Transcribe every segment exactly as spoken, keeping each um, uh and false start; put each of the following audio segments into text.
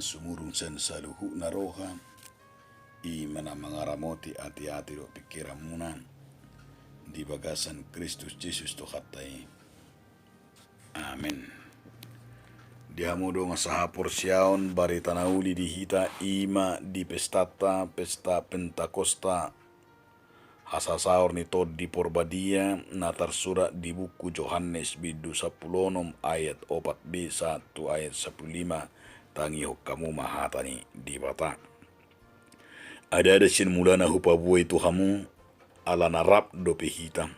sumurung sian saluhutna roha, i ma na mangaramoti ateate dohot pingkiranmuna di bagasan Kristus Jesus Tuhanta i. Amen. Di hamu dongan sahaporseaon, barita na uli di hita i ma di pestanta, pesta Pentakosta, hasasaor ni Tondi Porbadia na tarsurat di buku Johannes bindu sampulu onom ayat opat b sahat tu ayat sampulu lima. Tangihon hamu ma hata ni Debata. Adada sian mulana hupaboa i tu hamu, ala na rap dope hita.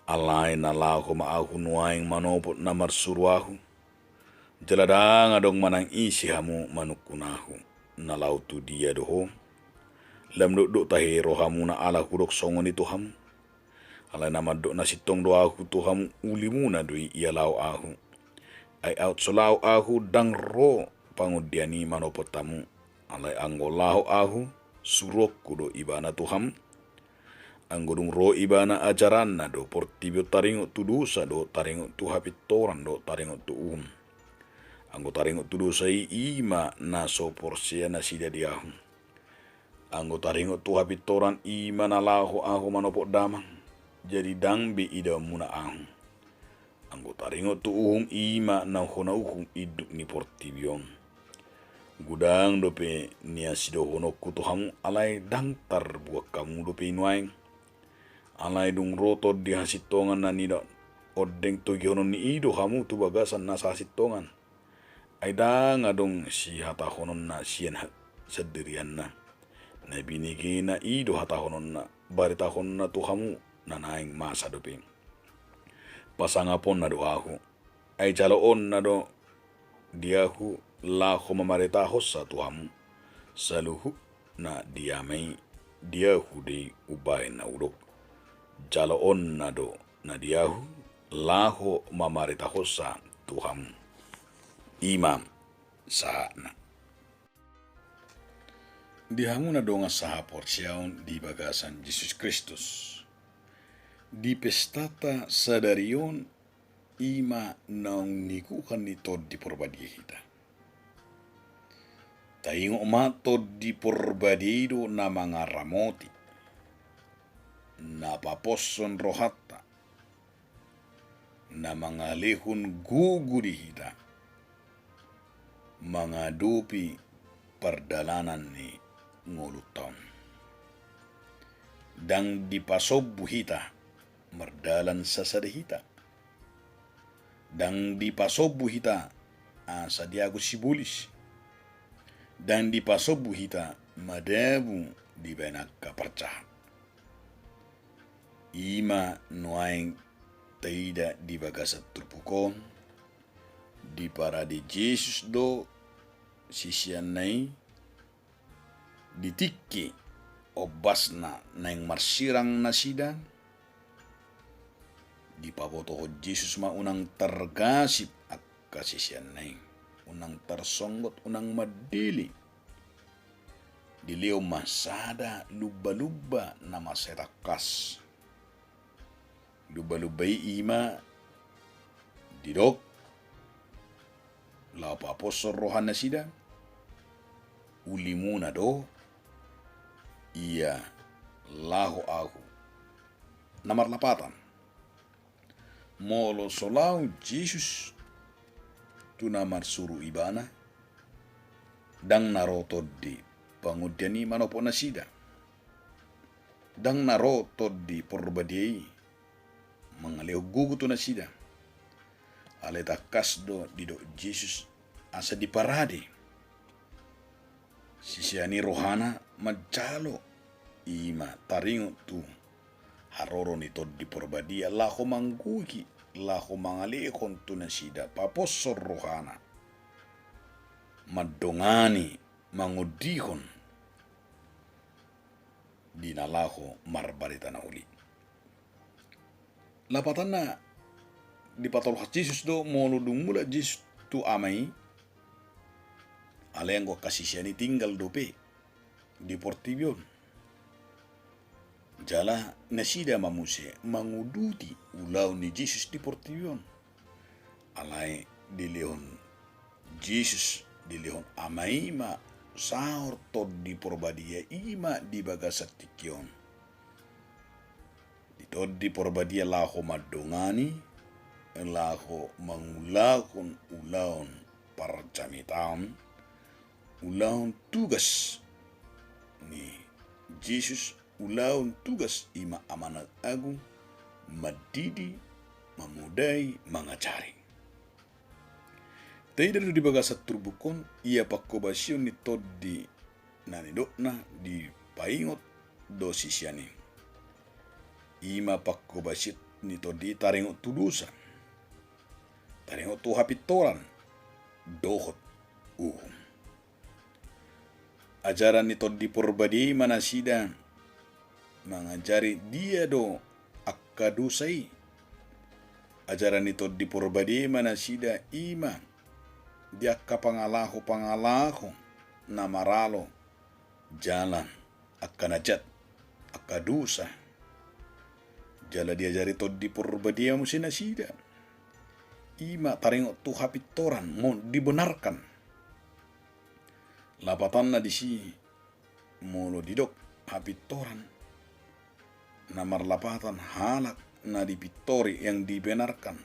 Alai na laho ma ahu nuaeng manopot na marsuru ahu. Jala ndang adong manang ise hamu manungkun ahu, na laho tu dia do ho? Lam dokdok tahe rohamuna ala hudok songon i tu hamu. Alai na mandok na sintong do ahu tu hamu, ulimuna do i ia laho ahu. Ai aut so laho ahu, ndang ro Pangondian i manopot hamu. Alai anggo laho ahu, suruonku do ibana tu hamu. Anggo dung ro ibana, ajaranna do portibi on taringot tu dosa dohot taringot tu hapintoran dohot taringot tu uhum. Anggo taringot tu dosa i, i ma na so porsea nasida di ahu. Anggo taringot tu hapintoran, i ma na laho ahu manopot Damang, jadi ndang be idaonmuna ahu. Anggo taringot tu uhum, i ma na hona uhum induk ni portibi on. Godang dope niasidohononku tu hamu, alai ndang tarbuat hamu dope i nuaeng. Alai dung ro Tondi hasintongan na nida ondeng, togihononni i do hamu tu bagasan nasa hasintongan. Ai ndang adong sihatahononna sian ha-, sandirianna. Na binegena i do hatahononna, baritahonna tu hamu na naeng masa dope. Pasangaponna do ahu. Ai jaloonna do di ahu laho mamaritahonsa tu hamu. Saluhutna di Ama i, di ahu do i umbahen na hudok. Jaloonna do na di ahu laho mamaritahonsa tu hamu. I ma sahatna. Di hamu na dongan sahaporseaon di bagasan Jesus Kristus, di pestanta sadari on, i ma naung niguhan ni Tondi Porbadia hita. Taingot ma, Tondi Porbadia i do na mangaramoti, na paposhon rohanta, na mangalehon gogo di hita mangadopi pardalanan ni ngolunta on. Ndang dipasombu hita mardalan sasada hita. Ndang dipasombu hita asa diago sibolis. Ndang dipasombu hita madabu dibahen angka parjahat. I ma nuaeng taida di bagasan turpuk on, diparade Jesus do siseanna i di tingki ombasna naeng marsirang nasida, dipabotohon Jesus ma unang targasip angka siseanna i, unang tarsonggot, unang mandele. Dilehon ma sada lumba-lumba na mansai tangkas. Lumba-lumba i i ma didok laho paposhon rohanasida, ulimuna do ia laho ahu. Na marlapatan, molo so laho Jesus tu na marsuru ibana, ndang na ro Tondi Pangondian i manopot nasida. Ndang na ro Tondi Porbadia i mangalehon gogo tu nasida. Alai tangkas do didok Jesus asa diparade sisean i rohana manjalo, i ma taringot tu haroro ni Tondi Porbadia laho manggohi, laho mangalehon tu nasida, paposhon rohana, mandongani, mangondihon di na laho marbarita na uli. Lapatanna, dipatolhas Jesus do molo dung mulak Jesus tu Ama i, alai anggo angka sisean i tinggal dope di portibi on. Jala nasida ma muse manguduti ulaon ni Jesus di portibi on. Alai dilehon Jesus dilehon Ama i ma saor Tondi Porbadia i ma di bagasan tingki on. Di Tondi Porbadia laho mandongani, laho mangulahon ulaon parjamitaon, ulaon tugas ni Jesus, ulaon tugas i ma amanat agung, mandidi, mamodai, mangajari. Taida do di bagasan turpuk on, ia panghobasion ni tondi na nidokna dipaingot do sisean i. I ma panghobasion ni tondi i taringot tu dosa, taringot tu hapintoran, dohot uhum. Ajaran ni Tondi Porbadia i ma nasida mangajari dia do angka dosa i. Ajaran ni Tondi Porbadia i ma nasida i ma di angka pangalaho-pangalaho na maralo jala angka na jat, angka dosa. Jala diajari Tondi Porbadia muse nasida. I ma taringot tu hapintoran, mo dibenarkan. Lapatanna disi, molo didok hapintoran, na marlapatan halak na dipintori, yang dibenarkan,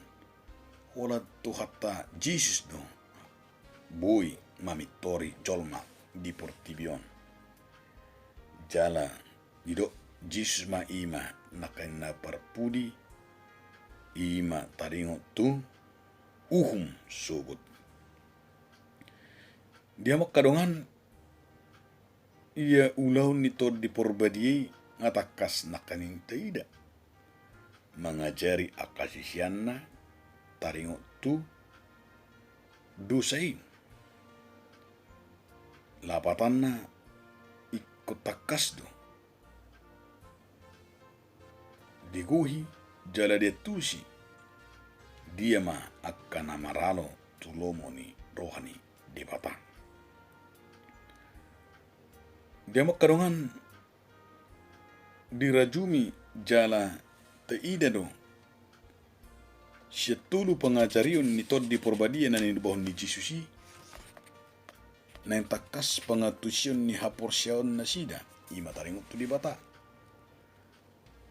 holan Tuhanta Jesus do boi mamintori jolma di portibi on. Jala didok Jesus ma i ma nangkaning na parpudi, i ma taringot tu uhum sogot. Di hamu angka dongan, ia ulaon ni Tondi Porbadia i nga tangkas nangkaning taida. Mangajari angka siseanna taringot tu dosa i. Lapatanna ingkon tangkas do digohi jala diantusi dia ma angka na maralo tu lomo ni roha ni Debata. Di hamu angka dongan, dirajumi jala taida do sian tolu pangajarion ni Tondi Porbadia na nilehon ni Jesus i, naeng tangkas pangantusion ni haporseaon nasida, i ma taringot tu Debata.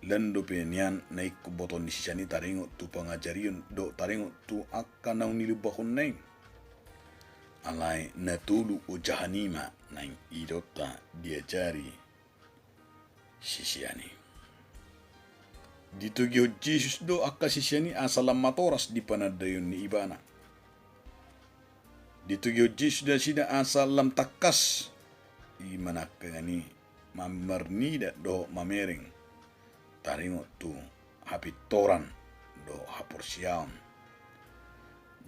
Lan dope nian na ingkon botoon ni sisean i taringot tu pangajarion dohot taringot tu angka naung nilehononna i. Alai na tolu ojahan i ma naeng idaonta diajari sisean i. Ditogihon Jesus do angka sisean i asa lam matoras di panandaion ni Ibana. Ditogihon Jesus do nasida asa lam tangkas, i ma nangkaning i, mammarnida dohot mamereng taringot tu hapintoran dohot haporseaon.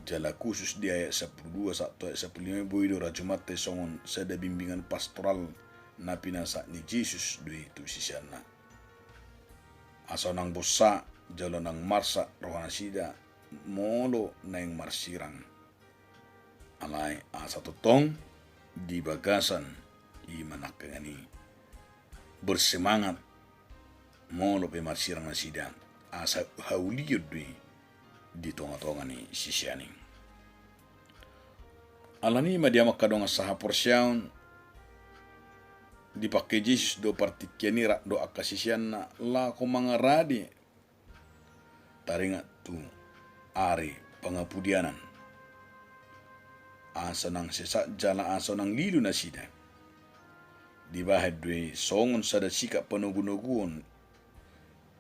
Jala khusus di ayat sampulu dua sahat tu ayat sampulu lima i boi do rajumanta i songon sada bimbingan pastoral na pinasahat ni Jesus do i tu siseanna. Asa unang bosa jala unang marsak rohanasida molo naeng marsirang. Alai asa tongtong di bagasan i ma nangkaning i bersemangat molo pe marsirang nasida, asa haulion do i di tongatonga ni sisean i. Alani i ma di hamu angka dongan sahaporseaon, dipangke Jesus do partingkian i rap dohot angka siseanna laho mangarade taringot tu ari pangapudianan. Asa unang sesat jala asa unang lilu nasida. Dibahen do i songon sada sikap panogunoguon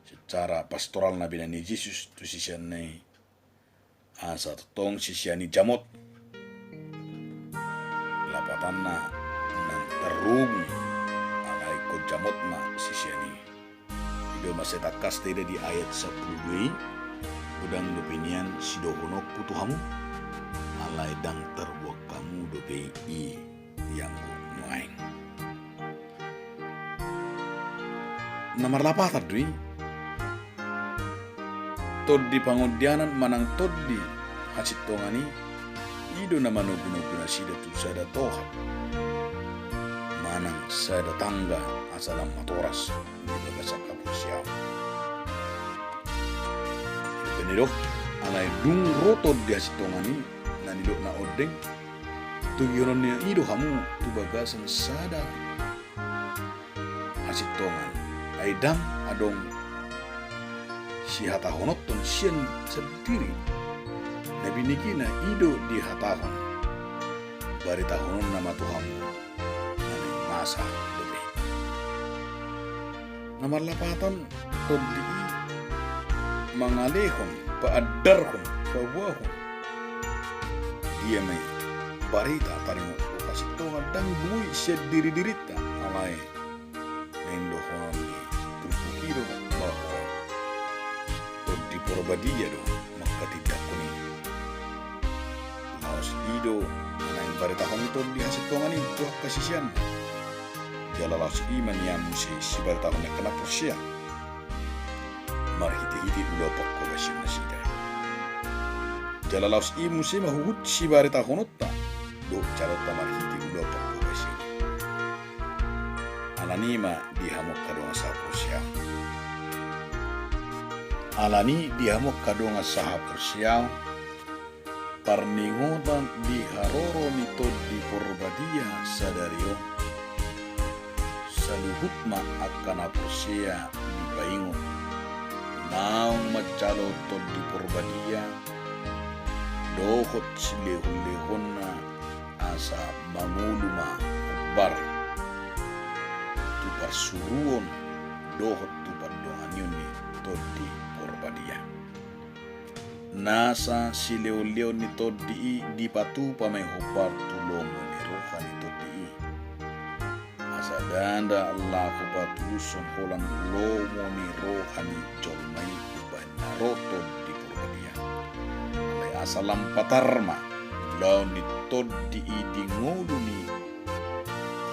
secara pastoral na binahen ni Jesus tu siseanna i. Asa tongtong sisean i jamot. Lapatanna unang tarrobung, alai ingkon jamot ma sisean i. I do mansai tangkas taida di ayat sampulu dua i, godang dope nian sidohononku tu hamu, alai ndang tarbuang hamu dope i ianggo nuaeng. Na marlapatan do i. Tondi pangondianan manang tondi hasintongan i, i do na manogunogu nasida tu sada tohap manang sada tangga asa lam matoras di bagasan haporseaon. Dope na nidok, alai dung ro tondi hasintongan i, na nidokna ondeng, Togihononna i do hamu tu bagasan sada hasintongan. Ai ndang adong sihatahononhon sian sandiri. Na binegena i do dihatahon. Baritahononna ma tu hamu na naeng masa dope. Na marlapatan tondi i mangalehon, paandarhon, paboahon. Dia ma i barita taringot tu hasintongan, ndang boi sian diridirinta, alai naeng dohonon ni turpuk i do bahwa Tondi Porbadia do manghatindanghon i. Laos i do na naeng baritahon ni tondi hasintongan i tu angka siseanna. Jala laos i ma nian muse sibaritahon ni angka na porsea marhitehite ulaon panghobasion nasida. Jala laos i muse ma huhut sibaritahononta dohot calonta marhite ulaon panghobasion. Alani i ma di hamu angka dongan sahaporseaon. Alani i di hamu angka dongan sahaporseaon, parningotan di haroro ni Tondi Porbadia sadari on, saluhut ma angka na porsea dipaingot naung manjalo Tondi Porbadia dohot silehonlehonna asa mangolu ma hombar tu parsuruon dohot tu pardonganion ni Tondi Porbadia. Nasa silehonlehon ni tondi i dipatupa ma i hombar tu lomo ni roha ni tondi i. Asa ndada laho patulushon holan lomo ni roha ni jolma i umbahen na ro Tondi Porbadia. Alai asa lam patar ma ulaon ni tondi i di ngolu ni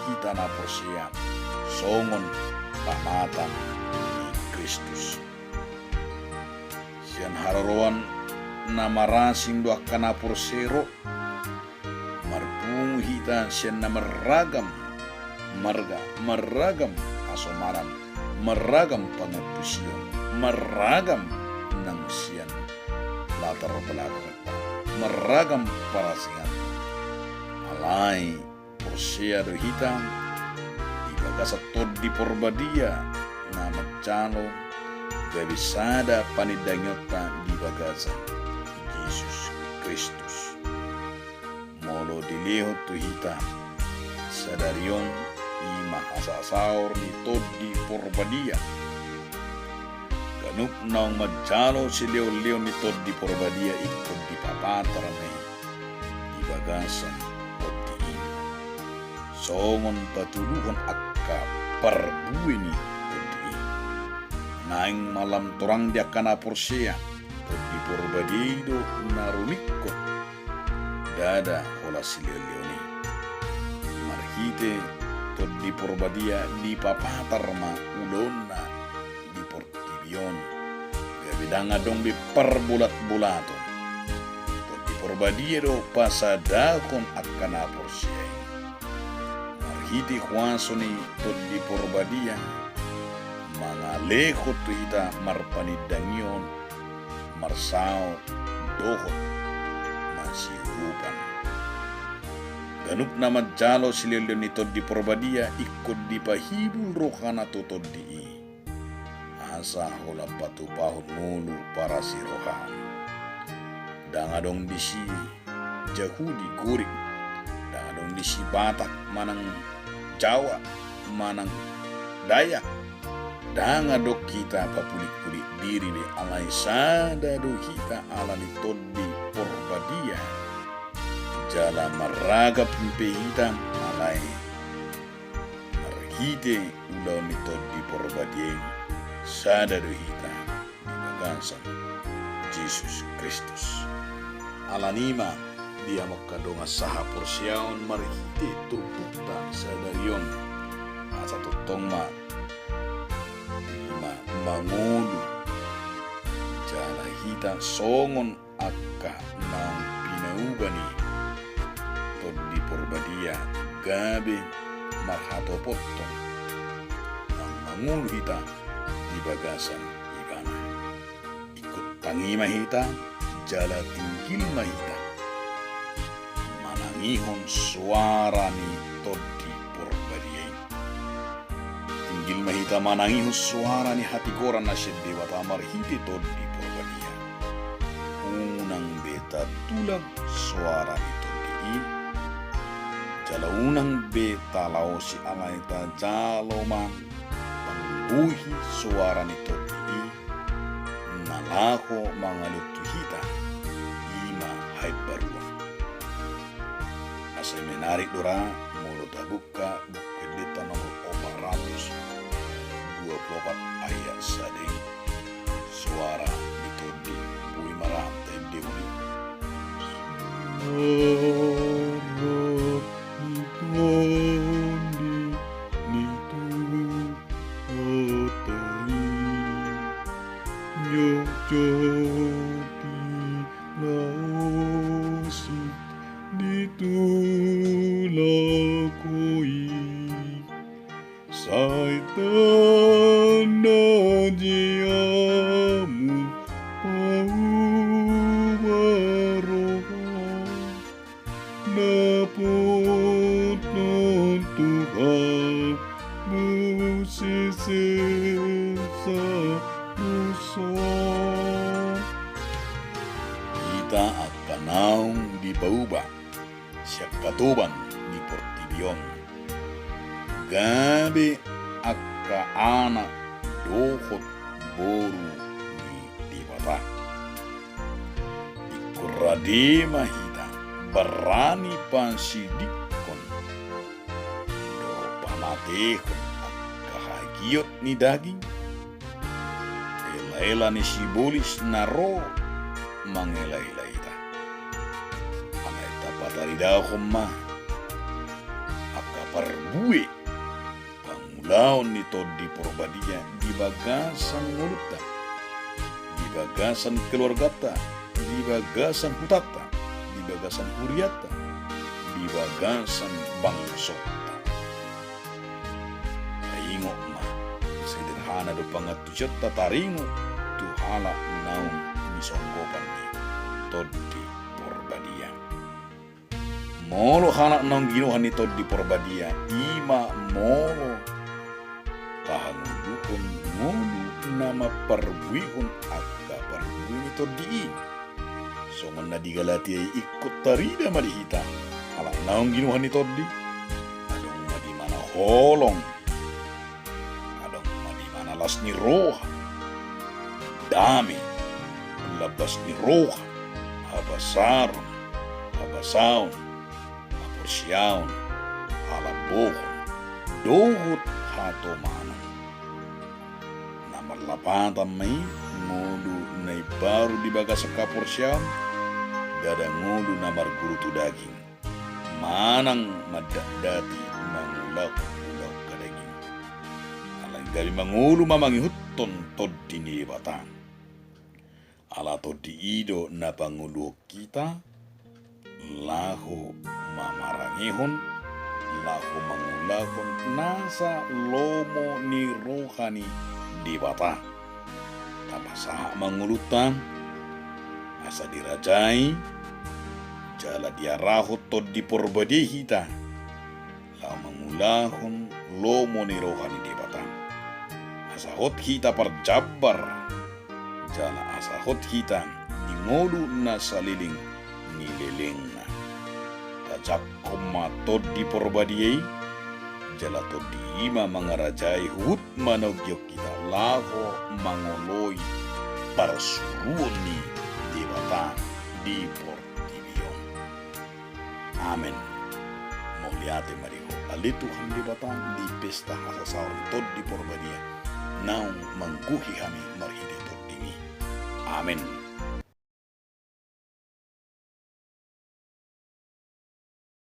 hita na porsea songon pamatan ni Kristus. Sian haroroan na marasing do angka na porsea ro. Marpungu hita sian na marragam marga, marragam hasomaran, marragam pangantusion, marragam nang sian latar belakangta, marragam parasinganta. Alai porsea do hita di bagasan Tondi Porbadia na manjalo gabe sada panindangionta di bagasan Jesus Kristus. Molo dilehon tu hita sadari on i ma hasasaor ni Tondi Porbadia. Ganup naung manjalo silehonlehon ni Tondi Porbadia ingkon dipapatar ma i di bagasan tondi i songon patuduhon angka parbue ni tondi i. Naeng ma lam torang di angka na porsea, Tondi Porbadia i do na rumingkot ndada holan silehonlehon i. Marhite Tondi Porbadia dipapatar ma ulaonna di portibi on gabe ndang adong be parbolatbolaton. Tondi Porbadia do pasadahon angka na porsea i. Marhite huaso ni Tondi Porbadia mangalehon tu hita marpanindangion, marsaor dohot masiurupan. Ganup na manjalo silehonlehon ni Tondi Porbadia ingkon dipahibul rohana tu tondi i asa holan patupahon ngolu parasirohaon. Ndang adong disi Jahudi, Gorik, ndang adong disi Batak manang Jawa manang Dayak. Ndang adong hita papulikpulik diri be, alai sada do hita ala ni Tondi Porbadia. Jala marragam pe hita, alai marhite ulaon ni Tondi Porbadia i sada do hita di bagasan Jesus Kristus. Alani i ma di hamu angka dongan sahaporseaon, marhite turpukta sadari on, asa tongtong ma i ma mangolu jala hita songon angka naung pinauba ni Tondi Porbadia gabe marhatopothon naung mangolu hita di bagasan ibana. Ingkon tangi ma hita jala tinggil ma hita manang manangihon soara ni Tondi Porbadia i. Tinggil ma hita manangihon soara ni hatigoran na sian Debata marhite Tondi Porbadia. Unang be tatulak soara ni Tondi i, jala unang be talaosi, alai tajalo ma panggohi soara ni Tondi i na laho mangalehon tu hita, i ma haimbaruan. Asa menarik do ra molo tabuka Buku Endenta nomor opat ratus dua puluh opat ayat sada i. Soara ni Tondi, boi ma ra taendehon i. Soara ni Tondi ni Tuhanta i, jotjot dilaosi, ditulak ho i. Sai tanda jiamu pauba roha, dapothon tu hamu sesesa dosa. Hita angka naung dipauba sian hatoban ni portibi on, gabe angka anak dohot boru ni Debata. Ingkon rade ma hita barani pasidingkon dohot pamatehon angka hagiot ni daging, elaela ni sibolis na ro mangelaela hita. Alai tapataridahon ma angka parbue pangulaon ni Tondi Porbadia di bagasan ngolunta, di bagasan keluarganta, di bagasan hutanta, di bagasan hurianta, di bagasan bangsonta. Taingot ma, sederhana do pangantusionta taringot tu halak naung nisonggopan ni Tondi Porbadia. Molo halak naung ginuhan ni Tondi Porbadia, i ma molo tahangoluhon ngolu na mamparbuehon angka parbue ni Tondi i. Songon na di Galatia i, ingkon tarida ma di hita halak naung ginuhan ni Tondi. Adong ma dimana holong, adong ma dimana las ni roha, dame, lambas ni roha, habasaron, habasaon, haporseaon, halambohon, dohot hatomanon. Na marlapatan ma i ngolu na imbaru di bagasan haporseaon, ndada ngolu na marguru tu daging, manang mandatdati mangulahon ulaon hadaging. Alai gabe mangolu ma mangihuthon Tondi ni Debata. Ala Tondi i do na pangoluhon hita laho mamarangehon, laho mangulahon nasa lomo ni roha ni Debata. Tapasahat ma ngolunta asa dirajai jala diarahon Tondi Porbadia hita laho mangulahon lomo ni roha ni Debata. Asa hot hita parjambar, jala asa hot hita di ngolu na saleleng ni lelengna. Tajangkon ma Tondi Porbadia i, jala Tondi i ma mangarajai huhut manogion hita laho mangoloi parsuruon ni Debata di portibi on. Amen. Mauliate ma di Ho ale Tuhan Debata di pesta hasasaoron Tondi Porbadia naung manggohi hami marhite Tondimi. Amen.